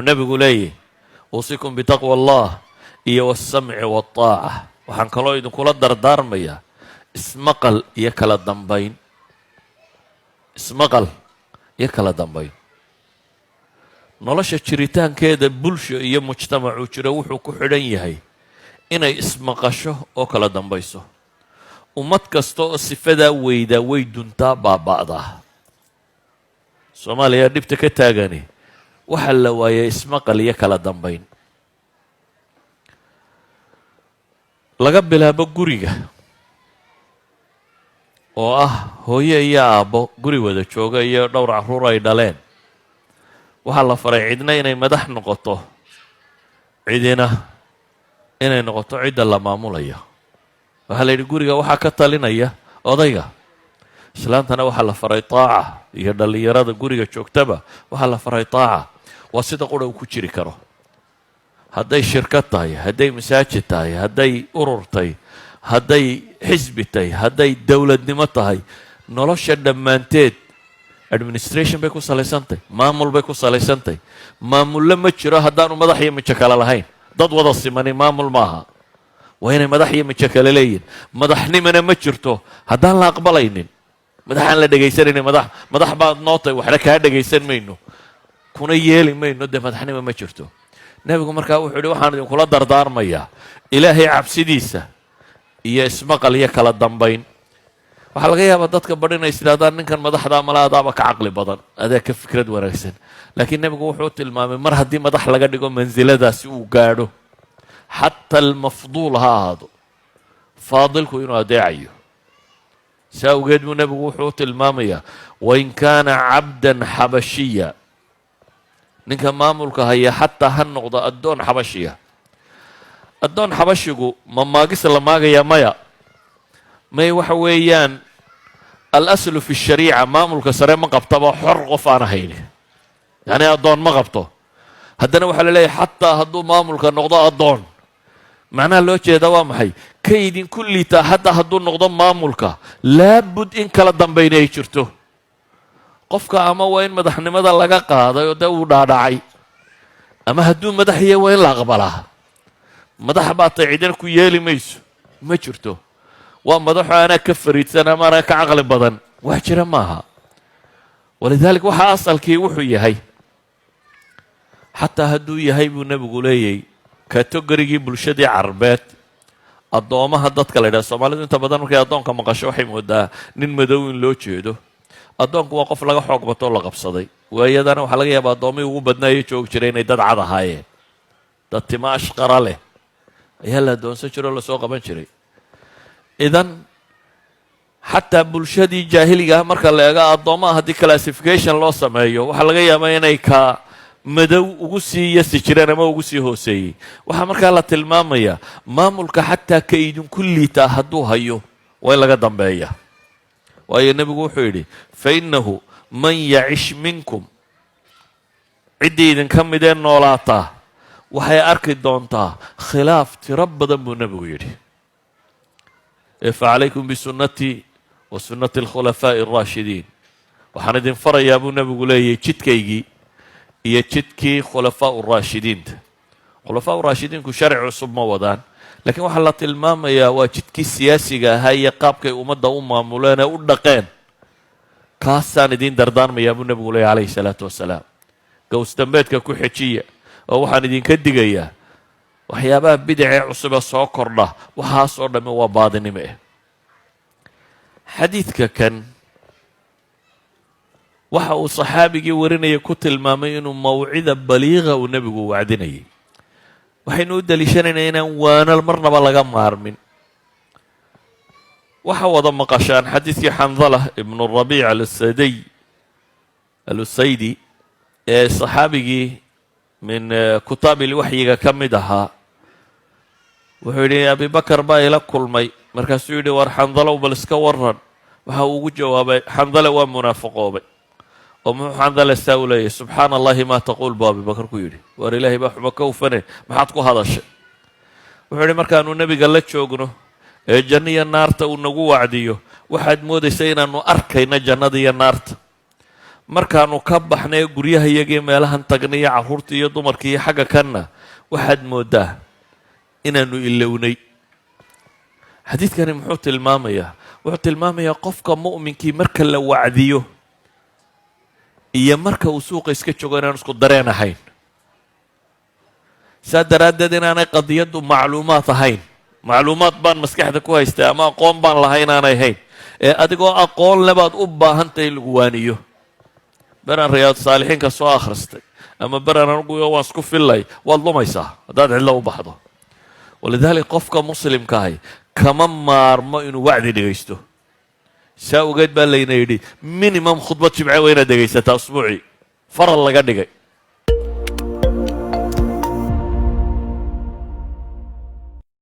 Nebigu leeyahy: "Uusikum bitaqwa Allah iyo walsamci waltaaca." Waxaan kaloo idinkula dardaarmayaa ismaqal iyo kala dambayn, ismaqal iyo kala dambayn. Nolosha jiritaankeeda bulsho iyo mujtamacuu jiro wuxuu ku xidhan yahay inay ismaqasho oo kala dambayso. Ummad kasta oo sifadaa weydaa way duntaa, baaba'daa. Soomaaliya dhibta ka taagani waxaa la waayay ismaqal iyo kala dambayn. Laga bilaabo guriga oo ah hooyo iyo aabbo guri wada jooga iyo dhowr carruur ay dhaleen, waxaa la faray cidna inay madax noqoto, cidina inay noqoto cidda la maamulayo. Waxaa la yidhi guriga waxaa ka talinaya odayga, islaantana waxaa la faray taaca, iyo dhallinyarada guriga joogtaba waxaa la faray taaca. Waa sida qura uu ku jiri karo. Hadday shirkad tahay, hadday masaajid tahay, hadday urur tahay, hadday xisbi tahay, hadday dowladnimo tahay, nolosha dhammaanteed administration bay ku salaysantahy, maamul bay ku salaysantahy. Maamulle ma jiro haddaanu madax iyo mijo kale lahayn. Dad wada simani maamul maaha, waa inay madax iyo mijo kale leeyihin. Madaxnimana ma jirto haddaan la aqbalaynin, madaxaan la dhegaysanaynin. Madax madax baad noo tahay, waxna kaa dhegaysan mayno, kuna yeeli mayno, dee madaxnimo ma jirto. Nebigu markaa wuxuu yidhi: "Waxaan idinkula dardaarmayaa Ilaahay cabsidiisa iyo ismaqal iyo kala dambayn." Waxaa laga yaabaa dadka badh inay is idhahdaan: "Ninkan madaxdaa mala adaaba ka caqli badan, adaa ka fikrad wanaagsan." Laakiin nebigu wuxuu tilmaamay mar haddii madax laga dhigo, mansiladaasi uu gaadho, xataa almafduul ha ahaado, faadilku inuu adeecayo. Si awgeed buu nebigu wuxuu tilmaamayaa: "Wain kaana cabdan xabashiya." Ninka maamulka haya xataa ha noqdo addoon xabashiya. Addoon xabashigu ma maagis la maagayaa? Maya, may. Waxa weeyaan alaslu fi shariica maamulka sare ma qabtaba xor qof aan ahayni, yacni addoon ma qabto. Haddana waxaa la leeyahay xataa hadduu maamulka noqdo addoon, macnaha loo jeedaa waa maxay? Ka idinku liitaa xataa hadduu noqdo maamulka, laabud in kala dambayna ay jirto. Qofka ama waa in madaxnimada laga qaaday oo dee uu dhaadhacay, ama hadduu madax yahay waa in la aqbalaa. Madax baa tay, cidina ku yeeli mayso, ma jirto. Waa madaxo anaa ka fariidsan ama anaa ka caqli badan, wax jira maaha. Walidalik waxaa asalkii wuxuu yahay, xataa hadduu yahay, buu nebigu leeyay, category-gii bulshadii Carbeed addoomaha dadka la yidhaha. Soomaalidu inta badan markay addoonka maqasho waxay moodaa nin madow in loo jeedo. Addoonku waa qof laga xoog batoo la qabsaday. Waayadana waxaa laga yaabaa addoomihii ugu badnaayo joogi jiray inay dad cad ahaayeen, dad tima ashqara leh ayaa la addoonsan jiro o lasoo qaban jiray. Idan xataa bulshadii jaahiliga ah marka la eego addoommaha, haddii classification loo sameeyo, waxaa laga yaabaa inay ka madow ugu sii yasi jireen ama ugu sii hooseeyey. Waxaa markaa la tilmaamayaa maamulka xataa ka idinku liitaa hadduu hayo waa in laga dambeeya. Waayo nebigu wuxuu yidhi: "Fa innahu man yacish minkum," ciddii idinka midee noolaataa waxay arki doontaa khilaaf tiro badan, buu nebigu yidhi. Ee "facalaykum bisunnatii wa sunnati alkhulafaa'i alraashidiin." Waxaan idin farayaa, buu nebigu leeyahy, jidkaygii iyo jidkii khulafaa raashidiinta. Khulafaa raashidiinku sharci cusub ma wadaan, laakiin waxaa la tilmaamayaa waa jidkii siyaasiga ahaa iyo qaabkay ummadda u maamuleen ee u dhaqeen. "Kaasaan idiin dardaarmayaa," buu nebigu leeyahy calayhi salaatu wasalaam. "Gows dambeedka ku xejiya, oo waxaan idinka digayaa waxyaabaha bidicee cusube soo kordha. Waxaasoo dhamme waa baadinimo." Xadiidka kan waxa uu saxaabigii warinaya ku tilmaamay inuu mawcida baliiqa uu nebigu wacdinayay. Waxaynu u daliishanaynaa inaan waano marnaba laga maarmin. Waxa wada maqashaan xadiidkii Xandala ibnu Rabiic alusadiy alusaydi ee saxaabigii min kutaabil waxyiga ka mid ahaa. Wuxuu yidhi: "Abibakar baa ila kulmay." Markaasuu yidhi: "War Xandalow, bal iska waran." Waxa uu ugu jawaabay: "Xandale waa munaafiqoobay." "Oo muxuu Xandale saa u leeyahy?" "Subxaana Allahi maa taquul," buu Abibakar ku yidhi. "Waar Ilaahay baa xumo ka ufane, maxaad ku hadashay?" Wuxuu yidhi: "Markaanu nebiga la joogno ee janno iyo naarta uu nagu wacdiyo, waxaad moodaysa inaannu arkayno jannada iyo naarta. Markaanu ka baxnay guryaha iyagii, meelahan tagnay, iyo carruurtii iyo dumarkii iyo xagga kanna, waxaad mooddaa inaanu ilownay. Xadiidkani muxuu tilmaamayaa? Wuxuu tilmaamayaa qofka mu'minkii marka la wacdiyo iyo marka uu suuqa iska joogo inaan isku dareen ahayn. Saa daraaddeed inaanay qadiyaddu macluumaad ahayn, macluumaad baan maskaxda ku haystay ama aqoon baan lahay inaanay ahayn, ee adigoo aqoon le baad u baahan tahay in lagu waaniyo. Beraan Riyaad Saalixiinka soo akhristay ama beraan anugu waan isku fillay, waad lumaysaa haddaad cidlo u baxdo. Walidalik qofka muslimka ahi kama maarmo inuu wacdi dhegaysto. Saa ogeed baa layna yidhi minimum khudbad Jimce waa inaad dhegaysataa usbuucii, faral laga dhigay.